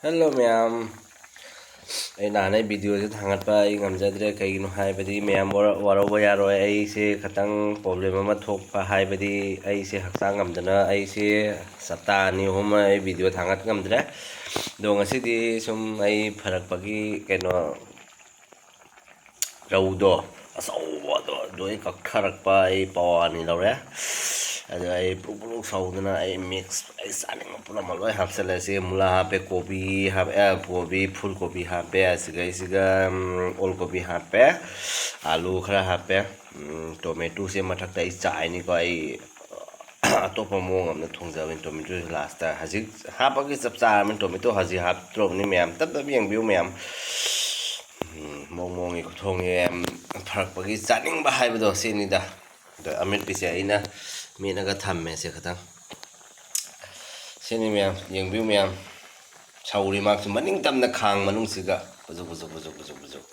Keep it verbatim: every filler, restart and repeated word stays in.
Hello ꯃꯌꯥꯝ, ꯑꯩ ꯅꯍꯥꯟ ꯑꯩ ꯚꯤꯗꯤꯑꯣꯁꯦ ꯊꯥꯡꯒꯠꯄ ꯑꯩ ꯉꯝꯖꯗ꯭ꯔꯦ꯫ ꯀꯩꯒꯤꯅꯣ ꯍꯥꯏꯕꯗꯤ ꯃꯌꯥꯝ ꯋꯥꯔ-, ꯋꯥꯔꯧꯕ ꯌꯥꯔꯣꯏ꯫ ꯑꯩꯁꯦ ꯈꯤꯇꯪ ꯄ꯭ꯔꯣꯕ꯭ꯂꯦꯝ ꯑꯃ ꯊꯣꯛꯄ, ꯍꯥꯏꯕꯗꯤ ꯑꯩꯁꯦ ꯍꯛꯆꯥꯡ ꯉꯝꯗꯅ ꯑꯩꯁꯦ ꯍꯞꯇꯥ ꯑꯅꯤ ꯑꯍꯨꯝ ꯑꯩ ꯚꯤꯗꯤꯑꯣ ꯊꯥꯡꯒꯠ ꯉꯝꯗ꯭ꯔꯦ꯫ ꯑꯗꯣ ꯉꯁꯤꯗꯤ ꯁꯨꯝ ꯑꯩ ꯐꯔꯛꯄꯒꯤ ꯀꯩꯅꯣ ꯔꯧꯗꯣ ꯑꯆꯧꯕꯗꯣ ꯑꯗꯨ ꯑꯩ ꯀꯛꯊꯔꯛꯄ ꯑꯩ ꯄꯋꯥ ꯑꯅꯤ ꯂꯧꯔꯦ꯫ ꯑꯗꯨ ꯑꯩ ꯄꯨꯂꯨꯛ ꯄꯨꯂꯨꯛ ꯁꯧꯗꯅ ꯑꯩ ꯃꯤꯛꯁ ꯑꯩ ꯆꯥꯅꯤꯡꯕ ꯄꯨꯝꯅꯃꯛ ꯂꯣꯏ ꯍꯥꯞꯆꯜꯂꯦ꯫ ꯁꯤ ꯃꯨꯂꯥ ꯍꯥꯞꯄꯦ, ꯀꯣꯕꯤ ꯍꯥꯞꯄꯦ, ꯀꯣꯕꯤ, ꯐꯨꯜ ꯀꯣꯕꯤ ꯍꯥꯞꯄꯦ, ꯑꯁꯤꯒꯩꯁꯤꯒ ꯎꯝ, ꯑꯣꯜ ꯀꯣꯕꯤ ꯍꯥꯞꯄꯦ, ꯑꯥꯂꯨ ꯈꯔ ꯍꯥꯞꯄꯦ, ꯎꯝ, ꯇꯣꯃꯦꯇꯣꯁꯦ ꯃꯊꯛꯇ ꯑꯩ ꯆꯥꯏꯅꯤꯀꯣ꯫ ꯑꯩ ꯑꯇꯣꯞꯄ ꯃꯑꯣꯡ ꯑꯃꯗ ꯊꯣꯡꯖꯕꯅꯤ꯫ ꯇꯣꯃꯦꯇꯣꯁꯦ ꯂꯥꯁꯇ ꯍꯧꯖꯤꯛ ꯍꯥꯞꯄꯒꯤ ꯆꯞ ꯆꯥꯔꯕꯅꯤ꯫ ꯇꯣꯃꯦꯇꯣ ꯍꯧꯖꯤꯛ ꯍꯥꯞꯇ꯭ꯔꯕꯅꯤ ꯃꯌꯥꯝ, ꯇꯞ ꯇꯞ ꯌꯦꯡꯕꯤꯌꯨ ꯃꯌꯥꯝ꯫ ꯎꯝ, ꯃꯑꯣꯡ ꯃꯑꯣꯡꯒꯤ ꯈꯨꯊꯣꯡꯁꯦ ꯌꯥꯝ ꯐꯔꯛꯄꯒꯤ ꯆꯥꯅꯤꯡꯕ ꯍꯥꯏꯕꯗꯣ ꯁꯤꯅꯤꯗ꯫ ꯑꯗꯣ ꯑꯃꯦꯠꯄꯤꯁꯦ ꯑꯩꯅ ꯃꯦꯠꯂꯒ ꯊꯝꯃꯦ꯫ ꯁꯦ ꯈꯇꯪ ꯁꯤꯅꯤ ꯃꯌꯥꯝ, ꯌꯦꯡꯕꯤꯌꯨ ꯃꯌꯥꯝ꯫ ꯁꯧꯔꯤ ꯃꯥꯛꯁꯨ ꯃꯅꯤꯡ ꯇꯝꯅ ꯈꯥꯡ ꯃꯅꯨꯡꯁꯤꯒ ꯕꯨꯖꯨꯛ ꯕꯨꯖꯨꯛ ꯕꯨꯖꯨꯛ ꯕꯨꯖꯨꯛ ꯕꯨꯖꯨꯛ꯫